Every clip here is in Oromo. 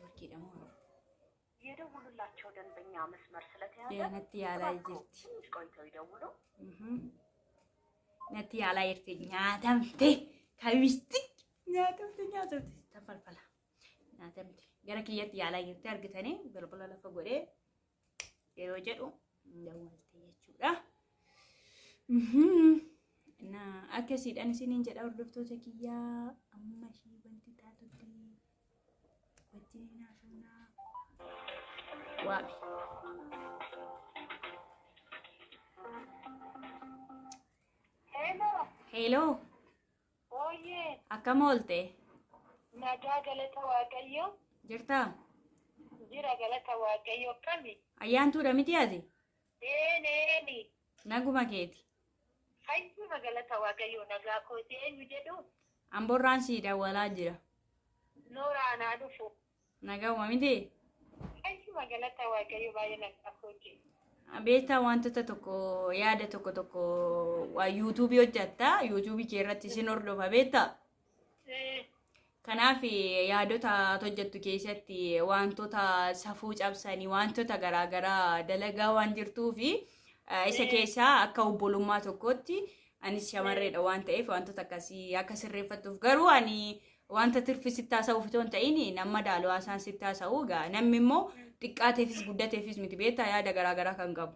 Neetwoorkiidha moo? የደወሉላቸው ደንበኛ መስመር ስለተያዘ Natti yaalaa እባክዎ jirti. ትንሽ ቆይተው ይደውሉ። Natti yaalaa jirti. Nyaatamte. Kabisti. Nyaatamte nyaatamte. Tafalfala. Nyaatamte. Gara kiyyatti yaalaa jirti argitanii balbala lafa godhee yeroo jedhu dawwalte jechuudha. Na akkasiidhaan isiniin jedha hordoftoota kiyyaa amma ishii wanti taatutti wajjin haasofnaa. Waame. Hello, Heeloo, ooyee, akkam oolte? Nagaa galata Waaqayyoo, Jirtaa? Jira galata Waaqayyoo kami? Ayyaantuudha miti ati? Een eeni, Naguma keeti. Fayyuma galata Waaqayyoo nagaa kooti eenyu jedhu? Amborraan sii dawwalaa jira. Nooraa naa dhufu. Naguma miti? Fayyuma galata Waaqayyoo baay'ee nagaa kooti. Beektaa wantoota tokko yaada tokko tokko waa yuutuubii hojjetta. Yuutuubii kee irratti isin hordofa beektaa? Kanaaf yaadota ati hojjettu keessatti wantoota safuu cabsanii wantoota garaagaraa dalagaa waan jirtuufi isa keessaa akka obbolummaa tokkotti anis shamarreedha waan ta'eef wantoota akkasii akka sirreeffattuuf garuu ani wanta tirfi sitti haasa'uuf otoo hin ta'in nama daalu haasaan sitti haasa'u egaa namni immoo xiqqaateefis guddateefis miti beektaa yaada garaagaraa kan qabu.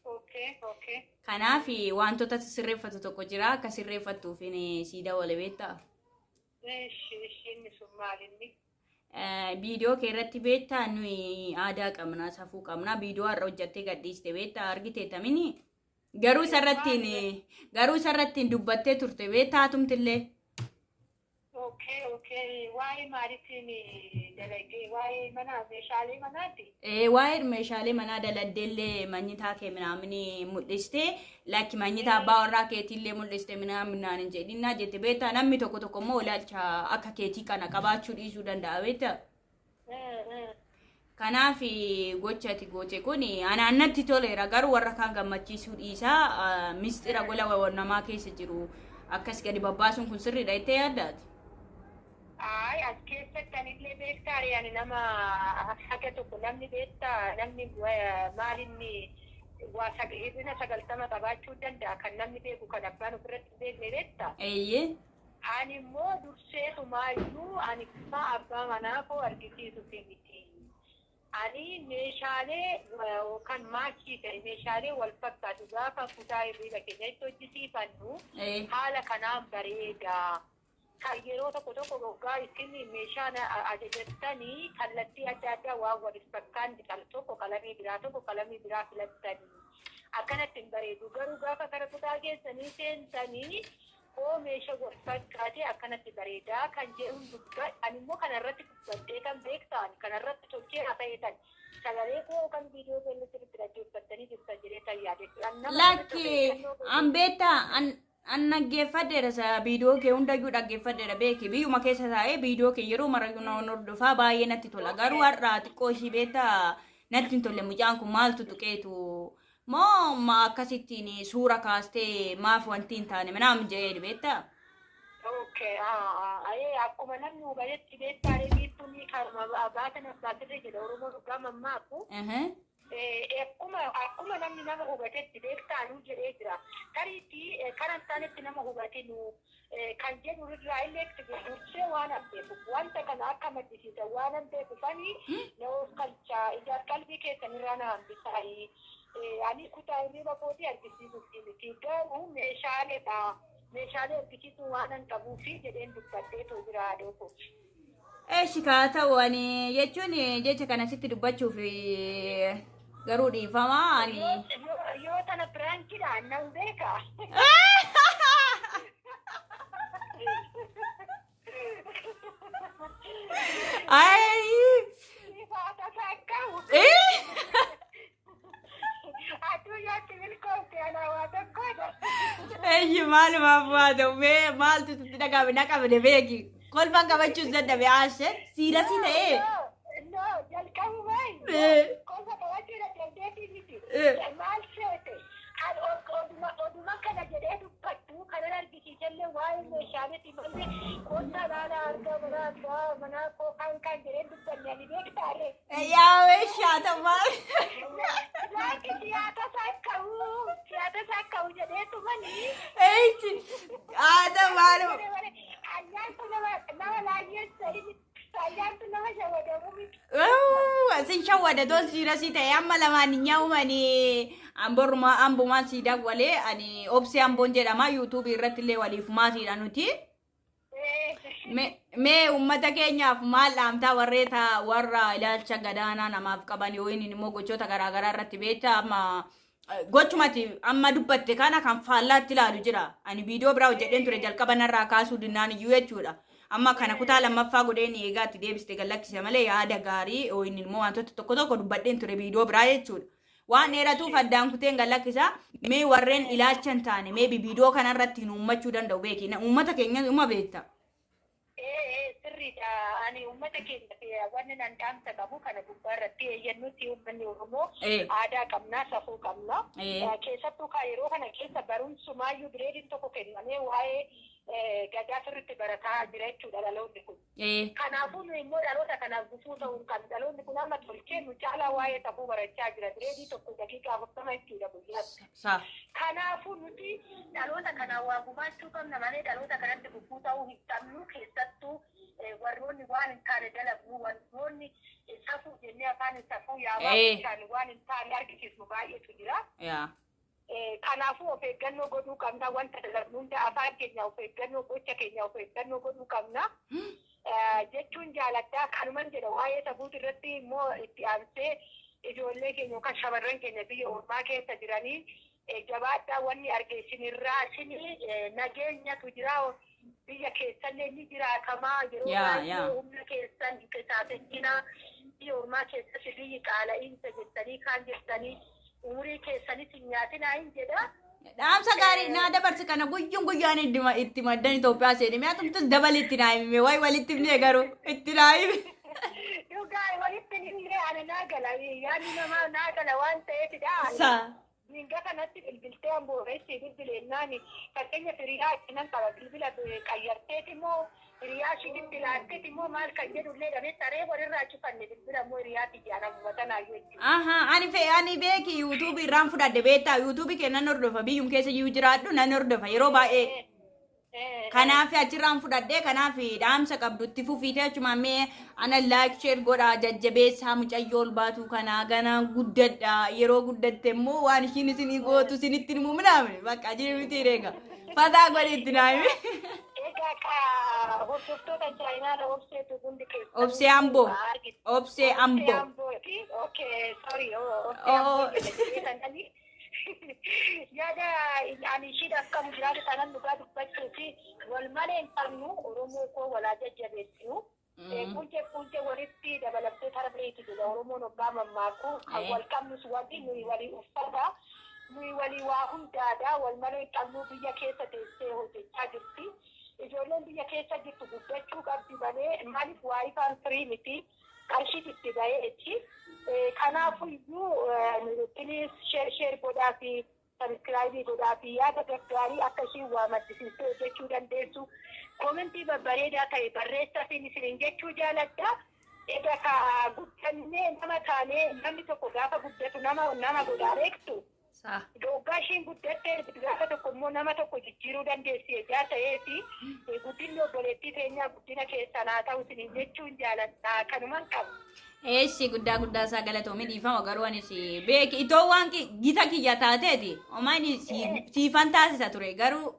Okay, okay. Kanaaf wantoota sirreeffatu tokko jira akka sirreeffattuuf sii dawwale beektaa. Ishi, ishi inni sun maal inni? Viidiyoo kee irratti beektaa nuyi aadaa qabna safuu qabna viidiyoo har'a hojjattee gadhiiste beektaa argiteettamini garuu isarrattiin dubbattee turte beektaa hatumtillee. Okay, okay. Waa'ee maaliitiin dalagee? Waa'ee manaa meeshaalee manaati? Waa'ee meeshaalee manaa daladdeellee manyitaa kee minaamini mul'iste lakki manyitaa abbaa warraa keetiillee mul'iste minaaminaan hin jedhinaa jette beektaa namni tokko tokko immoo ilaalcha akka keetii kana qabaachuu dhiisuu danda'a beektaa. Kanaaf gocha ati goote kun anaan natti toleera garuu warra kaan gammachiisuu dhiisaa mistira gola namaa keessa jiru akkas gadi babbaasuun kun sirriidha jettee yaaddaati. Ay, as keessatti anillee beektaa ani nama haga tokko namni beektaa namni maalinni waa hir'ina 90 qabaachuu danda'a kan namni beeku kan abbaan ofirratti hin beekne beektaa. Eeyyee. Ani immoo durseetumaayyuu ani kutaa abbaa manaa koo argisiisuuf miti. Ani meeshaalee yookaan maachii ta'e meeshaalee wal fakkaatu gaafa kutaa hirriba keenya itti hojjisiifannu haala kanaan bareeda. Kan yeroo tokko tokko goggaa isin meeshaa ajajattanii kallattii adda addaa waan wal fakkaanne tokko qalamii biraa tokko qalamii biraa filattanii akkanatti hin bareedu. Garuu gaafa kara kutaa keessanii seentanii koo meeshaa wal fakkaate akkanatti bareedaa kan jedhuun dubba ani immoo kanarratti dubbadhee kan beektan kanarratti tolchee haasa'eetan sagalee koo kan viidiyoo keessatti sirriitti dhaggeeffattanii jirtan jedhee tan yaade. Lakki an beektaa an dhaggeeffadheera sa viidiyoo kee hundayyuu dhaggeeffadheera beeki biyyuma keessa taa'ee viidiyoo kee yeroo marayyuu na hordofaa baay'ee natti tola garuu har'a xiqqoo ishii beektaa natti hin tolle mucaan kun maaltu tuqeetu moo ma akkasittiin suura kaastee maaf wanti hin taane manaam jedhee beektaa. Okay, akkuma namni hubatetti beektaa biiftuun baatan abbaa jedha Oromoo dhugaa mammaaku. Akkuma namni nama hubatetti beektaanuu jedhee jira. Tariitii kan hin taanetti nama hubatinu kan jedhu irraa illee dursee waan an beekuuf wanta kana akka maddisiisan waan an beekuufani na of kalchaa ijaaf qalbii keessan irraa na hambisaayii. Ani kutaa hirriba kootii argisiisuuf miti garuu meeshaaleedha. Meeshaalee argisiisuu waan an qabuufi jedheen dubbadheetoo jira haadhoo koo. Eeshi kaa ta'u ani jechuun jecha kana sitti dubbachuuf garuu dhiifama ani. Yoo tana piraankiidhaan nan beeka. Ay! Ifaata takkaa'u. Atuu yaatti milkoofte anaa waa tokkodha. Eeshi maalumaaf waa ta'u mee maaltu sitti dhagahame na qabde beeki. Kolfaan qabachuus dadhabe aasheen siirasii ta'ee. No, jalqabumaa kolfa qabachuu dandeettii miti. Maal seete? Oduma kana jedhee dubbadhu kanan argisiisellee Waa'ee meeshaaleeti malee kottaa laala argaa manaa abbaa manaa koo kan kan jedheen dubbanne ani beektaare. Yaa meeshaa tamaa. Laaki siyaasa isaa ka'uu siyaasa isaa ka'uu jedheetu manii. Eechi haata maaloo. Ayyaantu nama nama laayyeessa ayyaantu nama shawwadamu miti. Sin shawwada toon siirasii ta'e amma lamaan hin nyaa'umanii amboruma ambumaan sii dawwalee ani Obsee Amboon jedhama yuutuubii irratti illee waliif maatiidha nuti. Mee uummata keenyaaf maal dhaamtaa warreeta warra ilaalcha gadaanaa namaaf qaban yoo inni immoo gochoota garaagaraa irratti beekta amma gochumati amma dubbatte kana kan faallaatti ilaalu jira. Ani viidiyoo biraa hojjedheen ture jalqaba narraa kaasuu dinnaan iyyuu jechuudha. Amma kana kutaa lammaffaa godheen eegaa itti deebiste gad lakkise malee yaada gaarii yoo inni immoo wantoota tokko tokko dubbadheen ture viidiyoo biraa jechuudha. Waan dheeratuuf addaan kuteen gad lakkisa. Mee warreen ilaalcha hin taane mee viidiyoo kanarratti hin uummachuu danda'u beeki. Uummata keenya uma beekta. Ee, sirriidha. Ani uummata keenya wanni nan dhaamsa qabu kana gubbaa irratti eeyyannutti uummanni Oromoo aadaa qabnaa, safuu qabna. Keessattuu kaa yeroo kana keessa barumsumaayyuu bireediin tokko kennamee waa'ee gadaa sirriitti barataa jira jechuudha dhaloonni kun. Kanaafuu nu immoo dhaloota kanaaf gufuu ta'uu hin qabnu. Dhaloonni kun amma tolchee nu caalaa waa'ee safuu barachaa jira. Bireedii tokko daqiiqaa 40 jechuudha guyyaatti. Kanaafuu nuti dhaloota kanaan waa gumaachuu qabna malee dhaloota kanatti gufuu ta'uu hin qabnu. Keessattuu warroonni waan hin taane dalagnu, warroonni safuu jennee afaan safuu yaabaa gochaan waan hin taane argisiisnu baay'eetu jira. Kanaafuu of eeggannoo godhuu qabna. Wanta dalagnu hunda afaan keenya of eeggannoo, gocha keenya of eeggannoo godhuu qabna. Jechuun jaaladhaa kanuman jedha. Waa'ee safuuti irratti immoo itti aansee ijoollee keenya yookaan shamarran keenya biyya ormaa keessa jiranii jabaadhaa, wanni arge isinirraa isinii nageenyatu jira, biyya keessallee ni jiraatamaa yeroo baay'ee humna keessan hin qisaasessinaa. Biyya ormaa keessatti biyyi qaala'iinsa jettanii kaan jettanii umurii keessanis hin nyaatinaa hin jedha. Dhaamsa gaarii naa dabarsi kana guyyuun guyyaan itti maddan Itoophiyaa seeni. Mi'a tumtus dabali itti naa himime. Wayi walitti himne garuu itti naa hime. Dhugaa walitti himne, ana naa gala, yaadni namaa naa gala waan ta'eefidha. Minga kanatti bilbiltee ambooreessi bilbileennaan fakkeenya hiriyaa nan qaba, bilbila qayyarteeti immoo hiriyaa ishiitti laatteeti immoo maal kan jedhullee dhabee saree walirraa cufanne bilbila immoo hiriyaa xiyyaana ammuma sanaayyuu jechuudha. Aha, ani fe ani beeki yuutuubii irraan fudhadhe beektaa, yuutuubii kee nan hordofa, biyyum keessa iyyuu jiraadhu nan hordofa yeroo baay'ee. Kanaaf achirraan fudhadhee, kanaaf dhaamsa qabdu itti fufiitee achuma mee ana like share godhaa jajjabeessaa mucayyoo ol baatu kanaa gana guddadha, yeroo guddatte immoo waan ishiin isinii gootu isinitti himu minaamne bakka jiru miti reega fataa godhi itti naa himi. Egaa ka hordoftoota chaayinaadha Obseetu hundi keessan. Obsee Amboo. Obsee Amboo. Ambooti. Okay, sorry. Obsee Amboo jedhanii yaada ani ishiidhaaf qabu jiraatu kanan dhugaa dubbachuu fi wal malee hin qabnu. Oromoo koo walaa jajjabeessinu. Quncee quncee walitti dabalamtee tarbeeti jedha Oromoon hoggaa mammaaku. Kan wal qabnus walii nuyi walii uffata. Nuyi walii waa hundaadha. Wal malee hin qabnu, biyya keessa teessee hojjechaa jirti. Ijoolleen biyya keessa jirtu guddachuu qabdi malee maaliif waa ifaan firii miti. Qarshiit itti baheeti. Kanaafuyyuu please share share godhaa fi subscribe godhaa fi yaada gaggaarii akka ishiin waa maddisiistee hojjechuu dandeessu. Koomentii babbareedaa ta'e barreessafiin isiniin jechuu jaaladha. Egaa ka guddannee nama taanee, namni tokko gaafa guddatu nama nama godhaa beektu. Waggaa ishiin guddatte gaafa tokko immoo nama tokko jijjiiruu dandeessi ejaa ta'eefi guddinni obboleettii teenyaa guddina keessan haa ta'u isiniin jechuun jaaladha, kanuman qabu. Eessi guddaa guddaa isaa galatoomii, dhiifama garuu anis beeki itoo waan gita kiyya taateeti homaa inni siifan taasisa ture, garuu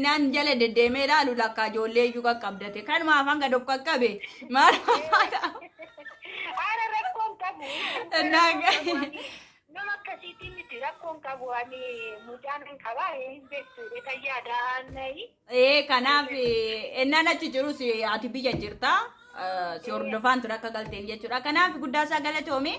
naan jala deddeemee ilaalu lakkaa ijoollee iyyuu qaqqabdate kanuma afaan gad of qaqqabe maal faata. Haala rakkoon qabu. Nama akkasiitiin miti, rakkoon qabu, ani mucaan hin qabaa hin beektu tayyaadhaan. Ee, kanaaf ennaan achi jirus ati biyya jirta, si hordofaan ture akka galteen jechuudha. Kanaaf guddaa isaa galatoomii.